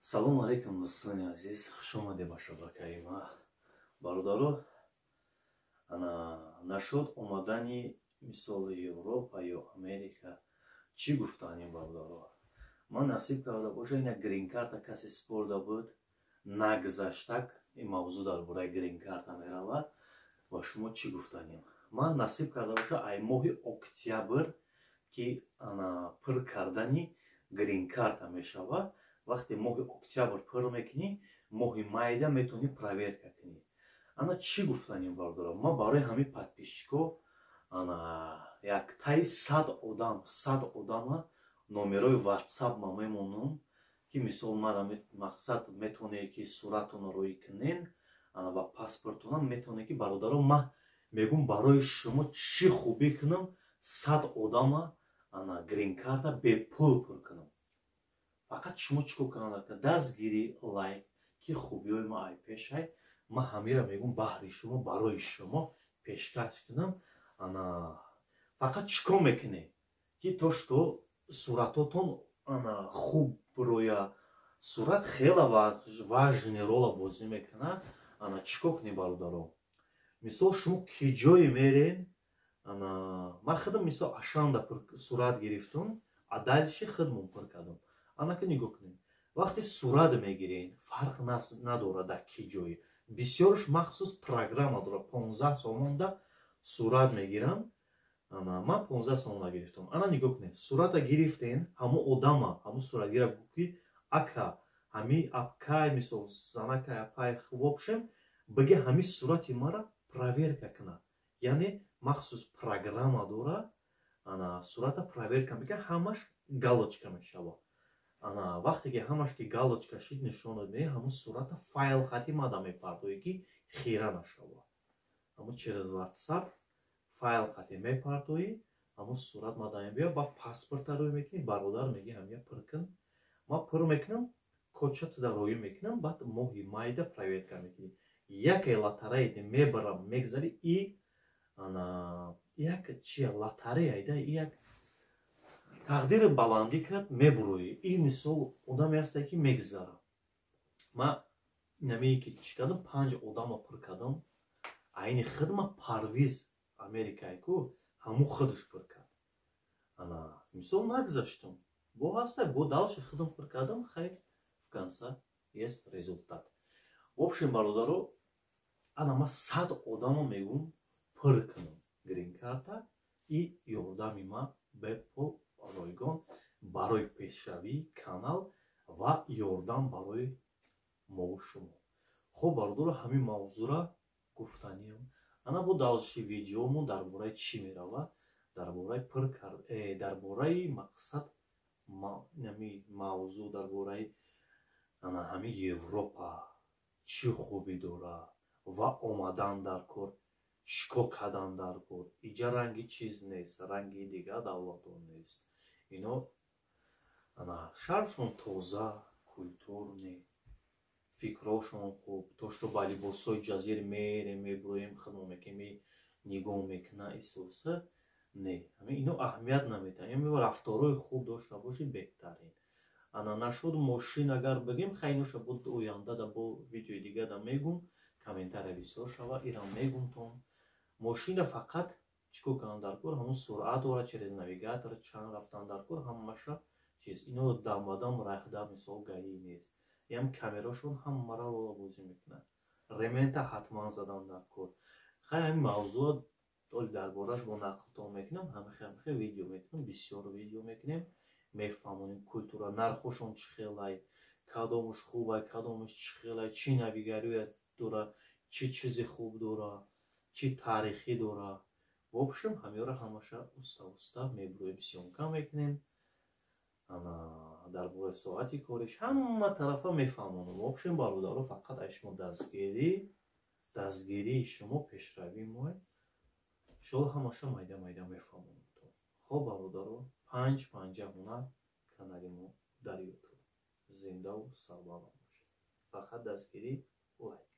Салому алейкум, дӯстони азиз, хушомадед ба шабакаи ма. Бародаро, ана нашуд омадани, мисоли, Европа ё Америка, чӣ гуфтанем, бародаро? Ман насиб карда боша, ина гринкарта касе спорда буд, нагзаштак. Ин мавзӯъ дар бораи гринкарта меравад. Ва шумо чӣ гуфтанем? Ман насиб карда боша, ай моҳи октябр ки ана пур кардани гринкарта мешавад. Вақте моҳи октябр пур мекунӣ, моҳи майда метавонӣ проверка кунӣ. Ана чӣ гуфтанем, бародаро? Ман барои ҳамин подписчико ана як таи 100 одам, 100 одама номерои ватсап ма мемонам, ки мисол мара мақсад метавоне ки суратонро рӯй кунен ва паспортонам метавоне ки. Бародаро, ман мегӯм, барои шумо чӣ хубӣ кунам, 100 одама ана гринкарта бепул пур кунам. Фақат шумо чӣ кор кунам? Дастгирӣ, лайк, ки хубиҳои ма ай пешай. Ман ҳамира мегӯм, баҳри шумо, барои шумо пешкаш кунам. Ана фақат чӣ кор мекунед, ки то что суратотон ана хуб бироя? Сурат хела важный рола бозӣ мекунад. Ана чӣ кор кунед, бародаро? Мисол, шумо ки ҷое мерен, ана ман худам, мисол, Ашанда сурат гирифтум, а дальше худмон пур кардам. Анака нигоҳ кунед, вақте сурат мегирен, фарқ надорад дар ки ҷое. Бисёрш махсус программа дорад, 15 сомонда сурат мегирам. Ана ман 15 сомонда гирифтам. Ана нигоҳ кунед, сурата гирифтен, ҳамун одама, ҳамун суратгира гӯ, ки ака, ҳами апкай, мисол, занакай, апай, в общем, биге ҳами сурати мара проверка кунад. Яъне махсус программа дорад, ана сурата проверка мекунад, ҳамаш галочка мешавад. Ана вақте ки ҳамаш ки галочка шид, нишонат медиҳад, ҳамун сурата файл хати мада мепартоӣ, ки хира нашавад. Ҳамун через WhatsApp файл хати мепартоӣ, ҳамун сурат мада мебиёд. Ба паспорта рӯй мекунӣ, бародар, мегӣ, ҳамя пур кун. Ман пур мекунам, кодчатуда рӯй мекунам, баъд моҳи майда проверка мекунӣ. Яке лотереяде мебарам, мегзари и ана як чия лотереяда, як тақдири баландӣ кард, мебуроӣ. И мисол, одаме ҳасте, ки мегзара. Ма инамие ки чӣ кардам, панҷ одама пур кардам. Айни хидма Парвиз Америкае ку, ҳамун худаш пур кард. Ана мисол, нагзаштам, бо ҳаста, бо дальше худам пур кардам. Хайр, в конца есть результат. В общем, бародаро, ана ма 100 одама мегӯм, пур кунам гринкарта и ёрдами ма бепул, ройгон барои пешравии канал ва ёрдам барои мову шумо. Хуб, бародаро, ҳамин мавзӯъра гуфтаниям. Ана бо дальше видеомон дар бораи чӣ меравад? Дар бораи пур кард, дар бораи мақсад, ҳами мавзӯъ дар бораи ана ҳами Европа чӣ хубӣ дорад ва омадан дар кор, чӣ кор кардан дар кор. Иҷа ранги чиз нест, ранги дигар давлатон нест. Ино ана шаҳршон тоза, культурный, фикрошон хуб. То что ба либосҳои ҷазир мерем, мебуроем, хидмо мекунем, нигоҳ мекуна эҳсоса не. Ино аҳамият наметиҳанд. Рафторҳои хуб дошта бошӣ, беҳтарин. Ана нашуд мошин агар бигем, хайноша буд, ояндада бо видеои дигада мегум, комментария бисёр шава, ирам мегумтон. Мошина фақат чӣ кор кунам дар кор? Ҳамун суръат дорад, через навигатор чанд рафтан дар кор, ҳамаша чиз. Ино дамбадам рахда, мисол, ГАИ нест. Ям камерашон ҳамаро рола бозӣ мекунад. Ремента ҳатман задан дар кор. Хай, ҳамин мавзӯъ оли дар бораш бо нақлтон мекунам, ҳамихе видео мекунам, бисёр видео мекунем, мефаҳмонем культура, нархошон чӣ хелай, кадомаш хубай, кадомаш чӣ хелай, чӣ навигариё дора, чӣ чизи хуб дора, чӣ таърихӣ дора. В общем, ҳамёра ҳамаша уста уста мебуроем, съёмка мекунем. Ана дар бораи соати кориш ҳама тарафа мефаҳмонам. В общем, бародаро, фақат ай шумо дастгирӣ, дастгирии шумо пешравии мо. Иншолло, ҳамаша майда майда мефаҳмонам. Хоб, бародаро, панҷ панҷа ҳунар канали мо дар Ютуб зиндаву сарбаланд бошед. Фақат дастгирӣ, лайк.